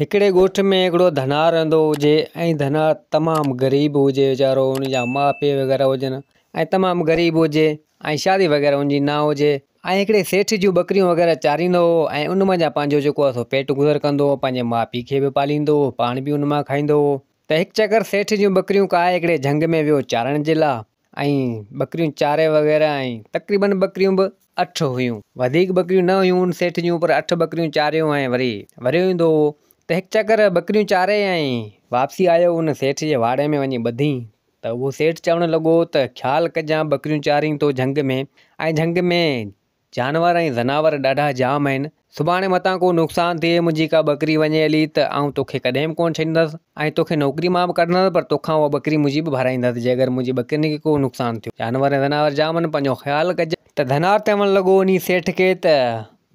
هڪڙي ڳوٺ ۾ هڪڙو ڌنار رهندو هجي ۽ ڌنار تمام غريب هجي ويچارو ان جا ماء پيء وغيره هجن ۽ تمام غريب هجي ۽ شادي وغيره ان جي نه هجي ۽ هڪڙي سيٺ جون ٻڪريون وغيره چاريندو هو ۽ ان منجهان پنهنجو جيڪو آهي سو پيٽ گذر ڪندو هو پنهنجي ماء پيء کي به پاليندو هو پاڻ به ان مان کائيندو هو ته هڪ چڪر سيٺ جون ٻڪريون ڪاهي هڪڙي جهنگ ۾ ويو چارڻ جي لاء ۽ ٻڪريون چاري وغيره ۽ تقريبن ٻڪريون به اٺ هيون. وڌيڪ ٻڪريون نه هيون ان سيٺ جون پر اٺ ٻڪريون چاريون ۽ وري وريو ايندو هو ته هڪ چڪر ٻڪريون چاري ۽ واپسي آيو ان سيٺ جي واڙي ۾ وڃي ٻڌي ته اهو سيٺ چوڻ لڳو ته خيال ڪجان ٻڪريون چارين ٿو جهنگ ۾ ۽ جهنگ ۾ جانور ۽ زناور ڏاڍا جام آهن، سڀاڻي متان ڪو نقصان ٿئي، منهنجي ڪا ٻڪري وڃي هلي ته آئون توکي ڪڏهن به ڪونه ڇڏيندس ۽ توکي نوڪري مان به ڪڍندس پر توکان اها ٻڪري منهنجي به ڀرائيندس جي اگر منهنجي ٻڪرين کي ڪو نقصان ٿيو. جانور ۽ زناور جام آهن، پنهنجو خيال ڪج. ته ڌنار چوڻ لڳو انهي سيٺ کي ته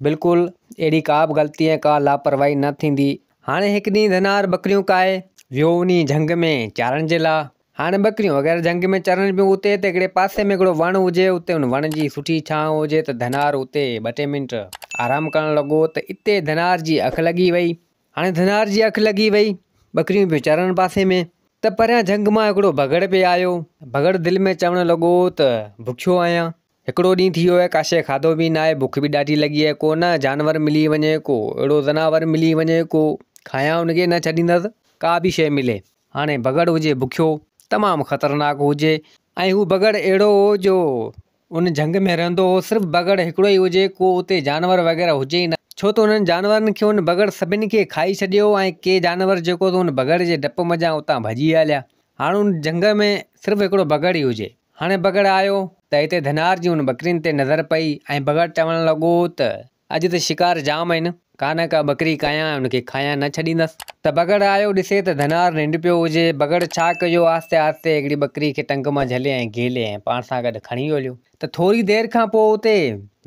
بلڪل اهڙي ڪا به غلطي ۽ ڪا لاپرواهي نه ٿيندي. هاڻي هڪ ڏينهن ڌنار ٻڪريون ڪاهي ويو انهي جهنگ ۾ چارڻ جي لاء. هاڻي ٻڪريون وغيره جهنگ ۾ چرن پيون اتي ته هڪڙي پاسي ۾ هڪڙو وڻ هجي اتي ان وڻ جي سٺي ڇانو هجي ته ڌنار اتي ٻه ٽي منٽ آرام ڪرڻ لڳو ته اتي ڌنار جي اک لڳي وئي. هاڻي ڌنار جي اک لڳي وئي ٻڪريون پيون چرن پاسي ۾ ته پريان جهنگ مان هڪڙو بگهڙ پئي آيو. بگهڙ دل ۾ چوڻ لڳو ته بکيو آهيان هڪڙو ڏينهن ٿي ويو آهي ڪا شيء کاڌو به ناهي بک به ڏاڍي لڳي آهي ڪو نه جانور ملي وڃي ڪو اهڙو زناور ملي وڃي ڪو کايان ان کي نه ڇڏيندس ڪا به شيء ملي. هاڻي بگهڙ هجي بکيو، تمام خطرناڪ هجي ۽ هو بگهڙ اهڙو هو جو ان جهنگ ۾ رهندو هو، صرف بگهڙ هڪڙو ئي هجي، ڪو اتي جانور وغيره هجي ئي نه، ڇو ته انهن جانورن کي ان بگهڙ سڀني کي کائي ڇڏيو هو ۽ ڪي جانور جيڪو ته ان بگهڙ جي ڊپ منجهان اتان ڀڄي هليا. هاڻ ان جهنگ ۾ صرف هڪڙو بگهڙ ئي هجي. هاڻي بگهڙ آيو ته هتي ڌنار جي ان ٻڪرين تي نظر پئي ۽ بگهڙ چوڻ لڳو ته. اڄ ته شڪار جام آهن، ڪا نه ڪا ٻڪري ڪاهيان ۽ ان کي کايان نه ڇڏيندس. ته بگهڙ آيو ڏسي ته ڌنار ننڊ پيو هجي. بگهڙ ڇا ڪيو آهستي آهستي هڪڙي ٻڪري کي ٽنگ مان جهلي ۽ گهيلي ۽ پاڻ سان گڏ کڻي هليو. ته ٿوري دير کان پوء اتي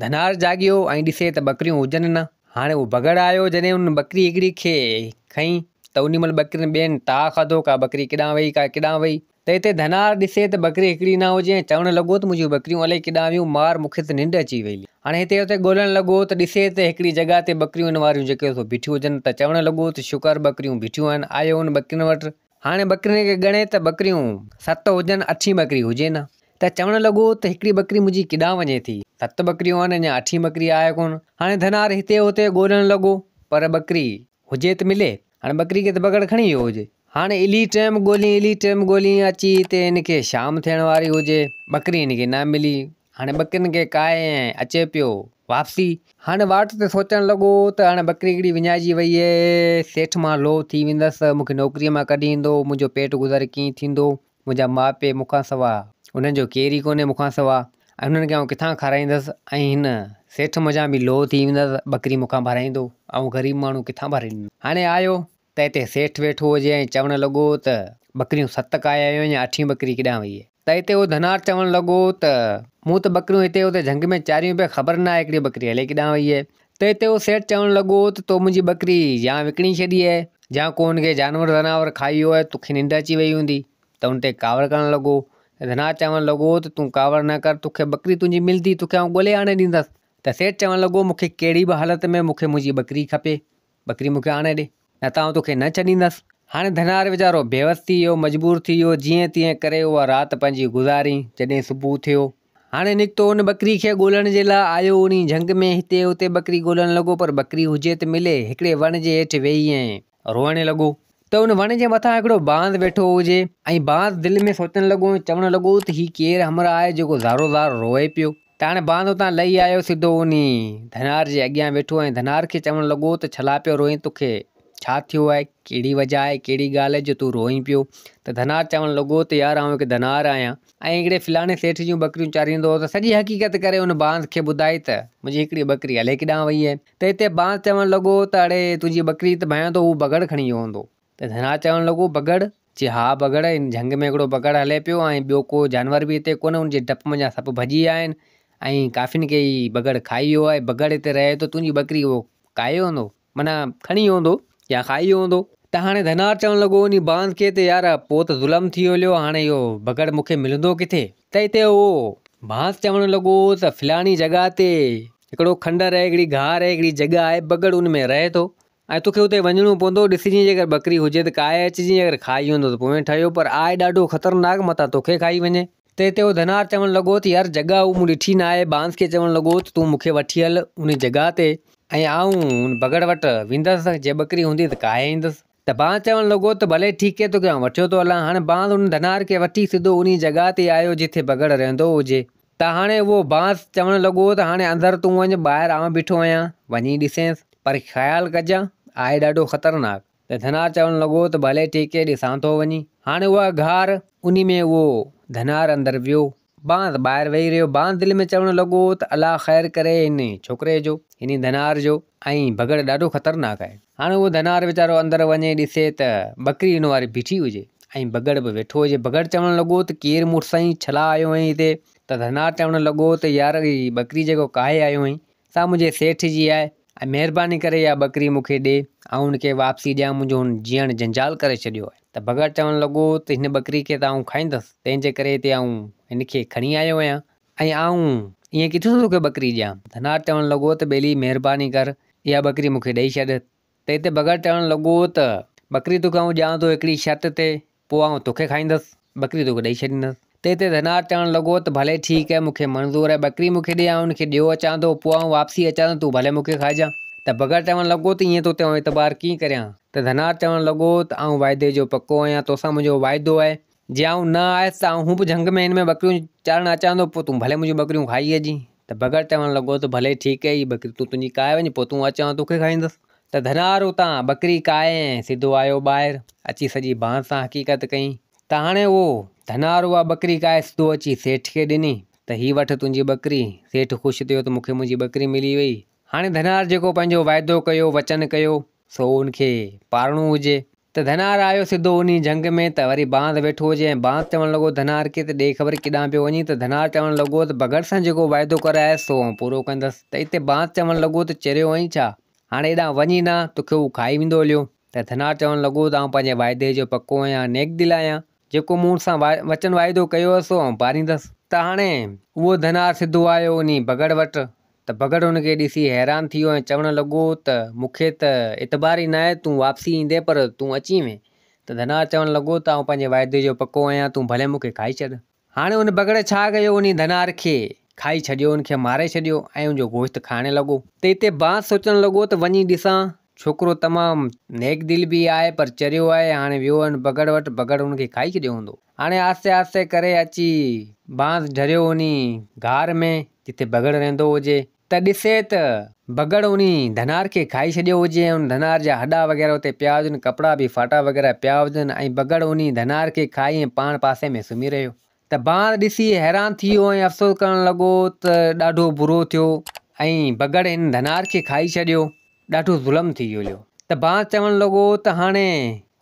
ڌنار جاڳيو ۽ ڏسي ته ٻڪريون هجن نه. هاڻي اهو بگهڙ آيو جڏهن ان ٻڪري هڪڙي کي کنئي ته انهي مهل ٻڪرين ٻين ٽاهه کاڌو ڪا ٻڪري ڪيڏانهن وئي ڪا ڪيڏانهن وئي. ته اتي ڌنار ڏسي ته ٻڪري هڪڙي نه هجي ۽ چوڻ لڳو ته منهنجون ٻڪريون الائي ڪيڏانهن ويون، مار مون کي ته ننڊ اچي وئي. هاڻي هتي هتي ڳولڻ لڳو ته ڏسي ته هڪڙي جڳهه تي ٻڪريون ان واريون جيڪي سو بيٺيون هجن ته چوڻ لڳو ته شڪر ٻڪريون بيٺيون آهن، آيو ان ٻڪرين وٽ. هاڻي ٻڪرين کي ڳڻي ته ٻڪريون ست هجن، اٺين ٻڪري هجي نه. ته چوڻ لڳو ته هڪڙي ٻڪري منهنجي ڪيڏانهن وڃي ٿي، ست ٻڪريون آهن اڃا اٺين ٻڪري آهي ڪونه. هاڻي ڌنار هتي هتي ڳولڻ لڳو پر ٻڪري هجي ته ملي. هاڻي ٻڪري کي ته بگهڙ کڻي ويو هجي. هاڻي الهي ٽيم ڳولين الهي ٽيم ڳولين اچي هتي هن کي شام ٿيڻ واري هجي. ٻڪري هن کي نه ملي. هاڻي ٻڪرين کي ڪاهي ۽ اچي پيو واپسي. هاڻي واٽ تي سوچڻ لڳو ته هاڻي ٻڪري هڪڙي وڃائجي وئي اهي. سيٺ مان لوهه ٿي ويندس. مون کي نوڪريء مان ڪڍي ايندو. منهنجو پيٽ گذر ڪيئن ٿيندو. منهنجا ماء پيء مون کان سوا انهن جو ڪير ئي ڪونهي مون کان سوا ۽ انهن کي آئون ڪٿان کارائيندس ۽ هن سيٺ منجهان به لوهه ٿي ويندس ٻڪري مون کان ڀرائيندو آئون غريب ماڻهو ڪٿان ڀرائيندس. هاڻي آيو ته هتي سيٺ ويٺو هجي ۽ چوڻ لڳو ته ٻڪريون ست ڪاهي آيو آهين اٺين ٻڪري ڪيڏانهن وئي؟ ته هتي اهو ڌنار چوڻ لڳو ته مون ته ٻڪريون هتي هتي جهنگ ۾ چاريون پئي خبر ناهي هڪڙي ٻڪري الائي ڪيڏانهن وئي آهي. ته هتي اهو سيٺ چوڻ لڳو ته تو منهنجي ٻڪري يا وڪڻي ڇڏي آهي يا ڪو ان کي جانور زناور کائي ويو آهي توکي ننڊ اچي وئي هوندي ته ان تي ڪاوڙ ڪرڻ لڳو ته ڌنار چوڻ لڳو ته تون ڪاوڙ نه ڪر توکي ٻڪري تنهنجي ملندي توکي آئون ڳولي آڻي ڏيندس ته سيٺ چوڻ لڳو مون کي ڪهڙي به حالت ۾ مون کي منهنجي ٻڪري کپي ٻڪري مون کي آڻي ڏي نه ته آئون توکي نه ڇڏيندس. هاڻي ڌنار ويچارو بيوس ٿي ويو مجبور ٿي ويو جيئن تيئن ڪري اها رات پنهنجي گذاري جڏهن صبح ٿيو هاڻي نڪتو ان ٻڪري کي ڳولڻ جي لاء آيو انهي جهنگ ۾ هتي هتي ٻڪري ڳولڻ لڳو پر ٻڪري هجي ته ملي هڪڙي وڻ جي هيٺ ويهي ۽ روئڻ لڳو ته ان وڻ جي مٿان هڪڙو باز ويٺو هجي ۽ باز دل ۾ سوچڻ لڳو ۽ چوڻ لڳو ته هي ڪير همراهه آهي جيڪو زارو زار روئي پيو ته هاڻي باز اتان لهي آيو سڌو انهي ڌنار جي اڳيان ويٺو ۽ ڌنار کي چوڻ لڳو ته ڇلا پيو روئين توکي ڇا ٿيو آهي، ڪهڙي وجهه آهي، ڪهڙي ڳالهه آهي جو تون روئين پيو؟ ته ڌنار چوڻ لڳو ته يار آئون هڪ ڌنار آهيان ۽ هڪڙي فلاڻي سيٺ جون ٻڪريون چاريندو هوس. سڄي حقيقت ڪري ان بانس کي ٻڌائي ته منهنجي هڪڙي ٻڪري الائي ڪيڏانهن وئي آهي. ته هتي بانس چوڻ لڳو ته اڙي تنهنجي ٻڪري ته ڀانيان ٿو هو بگهڙ کڻي ويو هوندو. ته ڌنار چوڻ لڳو بگهڙ؟ چي ها بگهڙ، هن جهنگ ۾ هڪڙو بگهڙ هلي پيو ۽ ٻيو ڪو جانور به هتي ڪونهي، ان جي ڊپ منجهان سڀ ڀڄي ويا آهن ۽ ڪافين کي هي بگهڙ کائي ويو آهي، بگهڙ هتي رهي ٿو، تنهنجي ٻڪري اهو ڪاهي ويو هوندو. معنيٰ کڻي ويو هوندو يا کائي ويو هوندو. ته هاڻي ڌنار چوڻ لڳو انهي بانس کي ته يار پوء ته ظلم ٿي هليو هاڻي اهو بگهڙ مون کي ملندو ڪٿي؟ ته هتي اهو بانس چوڻ لڳو ته فلاڻي جڳهه تي هڪڙو کنڊر آهي هڪڙي غار آهي هڪڙي جڳهه آهي بگهڙ ان ۾ رهي ٿو. ۽ توکي اتي وڃڻو پوندو، ڏسجين جيڪر ٻڪري هجي ته ڪاهي اچجين، جيڪر کائي ويندو ته پوئين ٺهيو، پر آهي ڏاڍو خطرناڪ، متان توکي کائي وڃي. تنهن تي اهو ڌنار چوڻ لڳو ته يار جڳهه هو مون ڏٺي ناهي، بانس کي چوڻ لڳو ته تون مون کي وٺي هل انهي جڳهه تي ۽ آئون ان بگهڙ وٽ ويندس، جي ٻڪري هوندي ته ڪاهي ايندس. ته بانس چوڻ لڳو ته ڀلي ٺيڪ هي توکي آئون وٺيو ٿو هلان. هاڻي بانس ان ڌنار کي وٺي سڌو انهي جڳهه تي آيو جتي بگهڙ رهندو هجي. ته هاڻي اهو بانس چوڻ لڳو ته هاڻي اندر تون وڃ، ٻاهر آئون بيٺو آهيان، وڃي ڏسينس، پر خيال ڪجان، آهي ڏاڍو خطرناڪ. ته ڌنار چوڻ لڳو ته ڀلي ٺيڪ هي، ڏسان ٿو وڃي. هاڻي اها غار، انهي ۾ اهو ڌنار اندر ويو، بانس ٻاهر ويهي رهيو. بانس دل ۾ چوڻ لڳو ته الله خير ڪري هن ڇوڪري جو، هن ڌنار جو، ۽ بگهڙ ڏاڍو خطرناڪ آهي. هاڻي اهو ڌنار ويچارو اندر وڃي ڏسي ته ٻڪري ان واري بيٺي هجي ۽ بگهڙ به ويٺو هجي. بگهڙ چوڻ لڳو ته ڪير مڙس آهين، ڇلا آيو آهين هتي؟ ته ڌنار چوڻ لڳو ته يار هي ٻڪري جيڪو ڪاهي آيو آهين سا منهنجي سيٺ جي آهي ۽ مهرباني ڪري اها ٻڪري مون کي ڏي، آئون هن کي واپسي ڏيان، منهنجو هن جيئڻ جنجال ڪري ڇڏيو آهي. ته بگهڙ چوڻ لڳو ته هن ٻڪري کي ته آئون کائيندس، تنهن جي ڪري هتي آئون هن کي کڻي آيو آهيان ۽ آئون ائين ڪٿي ٿو توکي ٻڪري ڏيان؟ ڌنار چوڻ لڳو ته ٻيلي مهرباني ڪر اها ٻڪري مون کي ڏئي ڇڏ. ته هتي بگهڙ چوڻ لڳو ته ٻڪري توکي آئون ڏيان ٿو هڪڙي شرط تي، پوء آئون توکي کائيندس، ٻڪري توکي ڏئي ڇڏيندس. ته هتي ڌنار چوڻ لڳو ته ڀلي ٺيڪ آهي مون کي منظور آهي، ٻڪري مون کي ڏي آئون ان کي ڏيو اچان ٿو، پوء آئون واپسي اچان ته تون ڀلي مون کي کائجان. ته بگهڙ چوڻ لڳو ته ائين توتي آئون اعتبار ڪيئن ڪريان؟ ته ڌنار چوڻ لڳو ته آئون واعدي جو پڪو آهيان، توسان منهنجو واعدو آهي، جي آئون نه آيس ته آئون به جهنگ ۾ هن ۾ ٻڪريون چارڻ اچان ٿو، پوء تون ڀلي منهنجون ٻڪريون کائي اچين. ته بگهڙ چوڻ لڳو ته ڀلي ٺيڪ آهي، هيء ٻڪري تون تنهنجي ڪاهي وڃ، پوء تون اچ آئون توکي کائيندس. ته ڌنار اتان ٻڪري ڪاهي ۽ سڌو آيو ٻاهر، اچي سڄي بانس سان حقيقت ڪئي. ته هاڻي اهو ڌنار اها ٻڪري ڪاهي سڌو اچي سيٺ کي ڏني ته هي وٺ تنهنجي ٻڪري. سيٺ خوش ٿيو ته مون کي منهنجي ٻڪري ملي وئي. هاڻي ڌنار جيڪو پنهنجو واعدو ڪيو، وچن ڪيو، سو ان کي پارڻو هجي. ته ڌنار آيو سڌو انهي جهنگ ۾ ته وري بانس ويٺو هجي ۽ بانس چوڻ لڳو ڌنار کي ته ڏي خبر ڪيڏانهن پيو وڃين ته ڌنار چوڻ لڳو ته بگهڙ سان جيڪو واعدو ڪري آيس سو آئون پورو ڪندس ته اتي بانس چوڻ لڳو ته چريو آهين ڇا هاڻي ايڏانهن وڃ ئي نه توکي هو کائي ويندو هليو ته ڌنار چوڻ لڳو ته آئون پنهنجي واعدي جو پڪو آهيان نيڪ دل آهيان جيڪو مون سان وچن واعدو ڪيو هو سو آئون پاريندس. ته هاڻي اهو ڌنار سڌو آيو انهي بگهڙ وٽ ته بگهڙ هن کي ڏسي حيران ٿي ويو ۽ چوڻ لڳو ته مون کي ته اعتبار ئي ناهي تون واپسي ايندين پر تون اچين وين. ته ڌنار چوڻ لڳو ته آئون پنهنجي واعدي جو پڪو آهيان تون ڀلي مون کي کائي ڇڏ. هاڻي ان بگهڙ ڇا ڪيو انهي ڌنار کي کائي ڇڏيو ان کي ماري ڇڏيو ۽ ان جو گوشت کائڻ لڳو. ته اتي بانس سوچڻ لڳو ته وڃي ڏسان ڇوڪرو تمام نيڪ دل به آهي پر چريو آهي هاڻي ويو ان بگهڙ وٽ بگهڙ ان کي کائي ڇڏيو هوندو. هاڻي آهستي آهستي ڪري اچي بانس ڍريو انهي غار ۾ جتي بگهڙ رهندو هجي ته ڏسي ته بگهڙ انهي ڌنار کي کائي ڇڏيو هجي ۽ ان ڌنار جا هڏا وغيره اتي پيا هجن ڪپڙا به ڦاٽا وغيره پيا هجن ۽ بگهڙ انهي ڌنار کي کائي ۽ پاڻ پاسي ۾ سمهي رهيو ته بانس ڏسي حيران ٿي ويو ۽ افسوس ڪرڻ لڳو ته ڏاڍو برو ٿيو ۽ بگهڙ هن ڌنار کي کائي ڇڏيو ڏاڍو ظلم ٿي ويو هليو ته بانس چوڻ لڳو ته هاڻي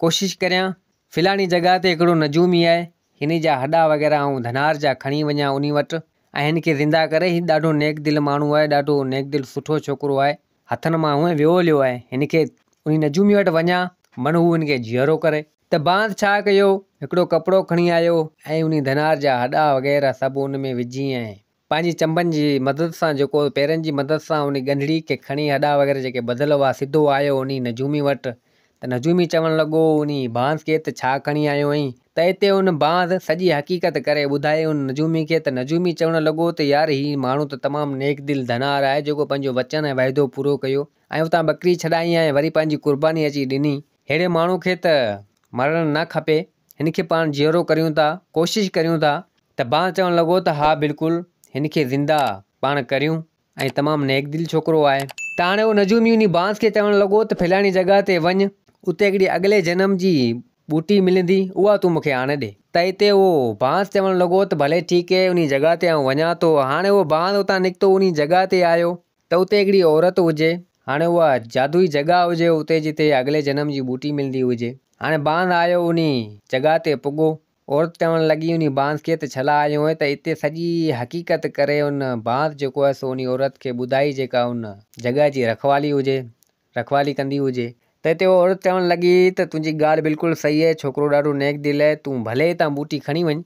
ڪوشش ڪريان فلاڻي جڳهه تي هڪڙو نجومي آهي، هن جا هڏا وغيره آئون ڌنار جا کڻي وڃان انهي وٽ ۽ هن کي زنده ڪري، هي ڏاڍو نيڪ دل ماڻهو آهي، ڏاڍو نيڪ دل سٺو ڇوڪرو آهي، هٿن مان هونئن ويو هليو آهي، هن کي انهي نجومي وٽ وڃان، من هو هن کي جيئرو ڪري. ته بانس ڇا ڪيو، هڪڙو ڪپڙو کڻي آيو ۽ انهي ڌنار جا هڏا وغيره سڀ ان ۾ وجهي ۽ پنهنجي چنبن جي مدد سان جيڪو پيرن جي مدد سان انهي ڳنڍڙي کي کڻي هڏا وغيره جيڪي ٻڌل هئا سڌو آيو انهي نجومي وٽ ته نجومي چوڻ لڳو انهي بانس کي ته ڇا کڻي آيو آهين ته اتي ان بانس سڄي حقيقت ڪري ٻڌائي ان نجومي کي ته نجومي چوڻ لڳو ته يار هي ماڻهو ته تمام نيڪ دل ڌنار آهي جيڪو پنهنجو وچن ۽ واعدو پورو ڪيو ۽ اتان ٻڪري ڇڏائي ۽ وري پنهنجي قرباني اچي ڏني ههڙي ماڻهو کي ته مرڻ نه کپي هن کي پاڻ جيئرو ڪريون ٿا ڪوشش ڪريون ٿا ته بانس چوڻ لڳو ته ها بلڪل هن کي زنده پاڻ ڪريون ۽ تمام نيڪ دل ڇوڪرو آهي. ته هاڻي اهو نجومي انهي بانس کي چوڻ لڳو ته فلاڻي جڳهه تي وڃ اتي هڪڙي اڳلي جنم جي ٻوٽي ملندي اها تون مون کي آڻي ڏي. ته اتي اهو بانس چوڻ لڳو ته ڀلي ٺيڪ اهي انهي جڳهه تي آئون وڃان ٿو. هاڻي اهو بانس اتان نڪتو انهي جڳهه تي آيو ته اتي هڪڙي عورت هجي. هاڻي اها جادوئي جڳهه هجي اتي جتي اڳلي جنم جي ٻوٽي ملندي هجي. هاڻي بانس آيو انهي جڳهه تي پڳو عورت چوڻ لڳي انهي بانس کي ته ڇلا آيو آهين ته اتي سڄي حقيقت ڪري ان بانس جيڪو آهي سو انهي عورت کي ٻڌائي جيڪا ان جڳهه جي رکوالي هجي رکوالي ڪندي هجي ته اتي عورت چوڻ لڳي ته تنهنجي ڳالهه بلڪل صحيح آهي ڇوڪرو ڏاڍو نيڪ دل آهي تون ڀلي هتان ٻوٽي کڻي وڃ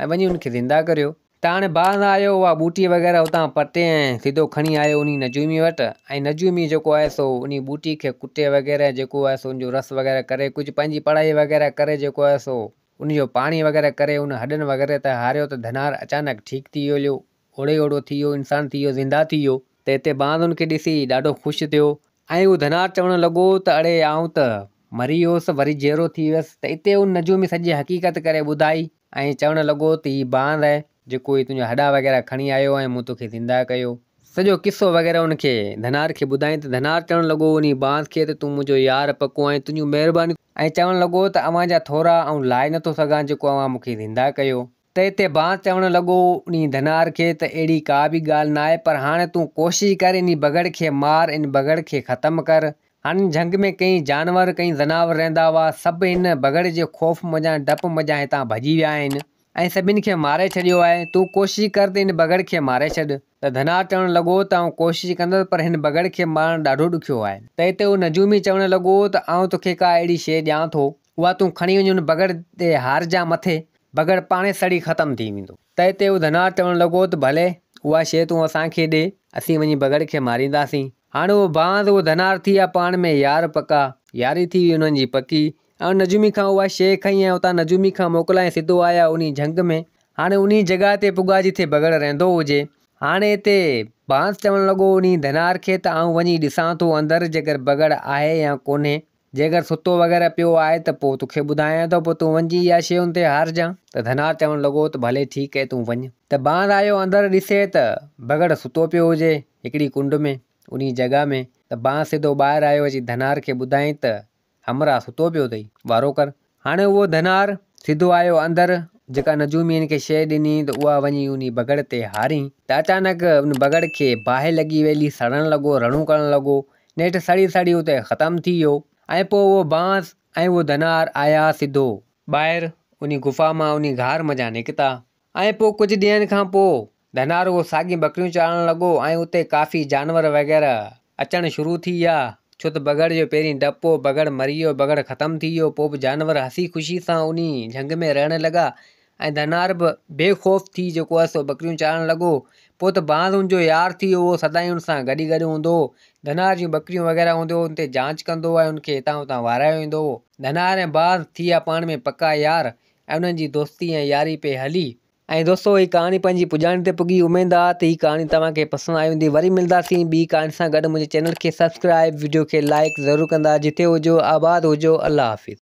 ۽ وڃي ان کي زنده ڪريو. ته هاڻي باز آيو اها ٻوٽي وغيره اتان پٽي ۽ سڌو کڻي آيو انهي نجومي وٽ ۽ نجومي جيڪو آهي سو انهي ٻوٽي کي ڪٽي وغيره جيڪو آهي سو ان جو رس وغيره ڪري ڪجهه پنهنجي پڙهائي وغيره ڪري جيڪو آهي سو ان جو پاڻي وغيره ڪري ان هڏن وغيره تي هاريو ته ڌنار اچانڪ ٺيڪ ٿي ويو هليو اوڙي اوڙو ٿي ويو انسان ٿي ويو زنده ٿي ويو ته هتي باز ان کي ڏسي ڏاڍو خوش ٿيو ۽ اهو ڌنار چوڻ لڳو ته اڙي آئون ته مري ويس وري جيئرو ٿي ويس ته اتي ان نجومي سڄي حقيقت ڪري ٻڌائي ۽ چوڻ لڳو ته هي باند آهي جيڪو هي تنهنجا هڏا وغيره کڻي آيو ۽ مون توکي زنده ڪيو. سڄو قصو وغيره ان کي ڌنار کي ٻڌائين ته ڌنار چوڻ لڳو انهي باند کي ته تون منهنجو يار پڪو آهين تنهنجون مهربانيون ۽ چوڻ لڳو ته اوهان جا ٿورا آئون لاهي نٿو سگهان جيڪو اوهان مون کي زنده ڪيو. ته اتي باند چوڻ لڳو انهي ڌنار کي ته اهڙي ڪا به ڳالهه ناهي پر هاڻي تون ڪوشش ڪر انهي بگهڙ کي مار ان بگهڙ کي ختم ڪر هن جهنگ ۾ ڪئين جانور، ڪئين زناور رهندا هئا، سڀ هن بگهڙ جي خوف منجهان، ڊپ منجهان هتان ڀڄي ويا آهن ۽ سڀني کي ماري ڇڏيو آهي. تون ڪوشش ڪر ته هن بگهڙ کي ماري ڇڏ. ته ڌنار چوڻ لڳو ته آئون ڪوشش ڪندس پر هن بگهڙ کي مارڻ ڏاڍو ڏکيو آهي. ته اتي اهو نجومي چوڻ لڳو ته آئون توکي ڪا اهڙي شيء ڏيان ٿو، اها تون کڻي وڃي هن بگهڙ تي هارجان مٿي، بگهڙ پاڻهي سڙي ختم ٿي ويندو. ته اتي اهو ڌنار چوڻ لڳو ته ڀلي، اها شيء تون اسان کي ڏي، اسين وڃي بگهڙ کي مارينداسين. هاڻ اهو باند اهو ڌنار ٿي ويا پاڻ ۾ يار پڪا. ياري ٿي وئي انهن جي پڪي. ۽ نجومي کان اها شيء کنئي ۽ اتان نجومي کان موڪلائي سڌو آيا انهي جهنگ ۾. هاڻي انهي جڳهه تي پڳا جٿي بگهڙ رهندو هجي. هاڻي اتي بانس چوڻ لڳو انهي ڌنار کي ته آئون وڃي ڏسان ٿو اندر جيڪر بگهڙ آهي يا ڪونهي. جيڪر ستو وغيره پيو آهي ته پوء توکي ٻڌايان ٿو پوء تون وڃي اها شيء ان تي هارجان. ته ڌنار چوڻ لڳو ته ڀلي ٺيڪ اهي تون وڃ. ته باند آيو اندر ڏسي ته بگهڙ ستو پيو هجي هڪڙي ڪنڊ ۾ انهي جڳهه ۾. ته باند سڌو ٻاهر آيو اچي ڌنار کي ٻڌايائين ته همراهه ستو پيو اٿئي وارو ڪر. هاڻي اهو ڌنار سڌو آيو اندر جيڪا نجومي هن کي شيء ڏني ته اها وڃي انهي بگهڙ تي هارين ته اچانڪ ان بگهڙ کي باهه لڳي ويلي سڙڻ لڳو رڙون ڪرڻ لڳو نيٺ سڙي سڙي اتي ختم ٿي ويو ۽ پوء اهو بانس ۽ اهو ڌنار آيا سڌو ٻاهر انهي غفا مان انهي غار منجهان نڪتا ۽ پوء ڪجهه ڏينهن کان پوء ڌنار اهو ساڳيون ٻڪريون چارڻ لڳو ۽ اتي ڪافي جانور وغيره اچڻ شروع ٿي ويا ڇو ته بگهڙ جو پهرين ڊپ هو بگهڙ مري ويو بگهڙ ختم ٿي ويو پوء به جانور هسي خوشي سان انهي جهنگ ۾ رهڻ لڳا ۽ ڌنار به بي خوف ٿي جيڪو آهي سو ٻڪريون چارڻ لڳو. پوء ته باز ان جو يار ٿي ويو هو، سدائين ان سان گڏ ئي گڏ هوندو هو. ڌنار جون ٻڪريون وغيره هونديون هو، ان تي جانچ ڪندو هو ۽ ان کي هتان هتان وارايو ايندو هو. ڌنار ۽ باز ٿي ويا پاڻ ۾ پڪا يار ۽ انهن جي دوستي ۽ ياري پئي هلي. ۽ دوستو هي ڪهاڻي پنهنجي پڄاڻي تي پڳي اميد آ ته هي ڪهاڻي توهان کي پسند آئي هوندي وري ملداسين ٻي ڪهاڻي سان گڏ منهنجي چينل کي سبسڪرائب وڊيو کي لائيڪ ضرور ڪندا جتي هجو آباد هجو الله حافظ.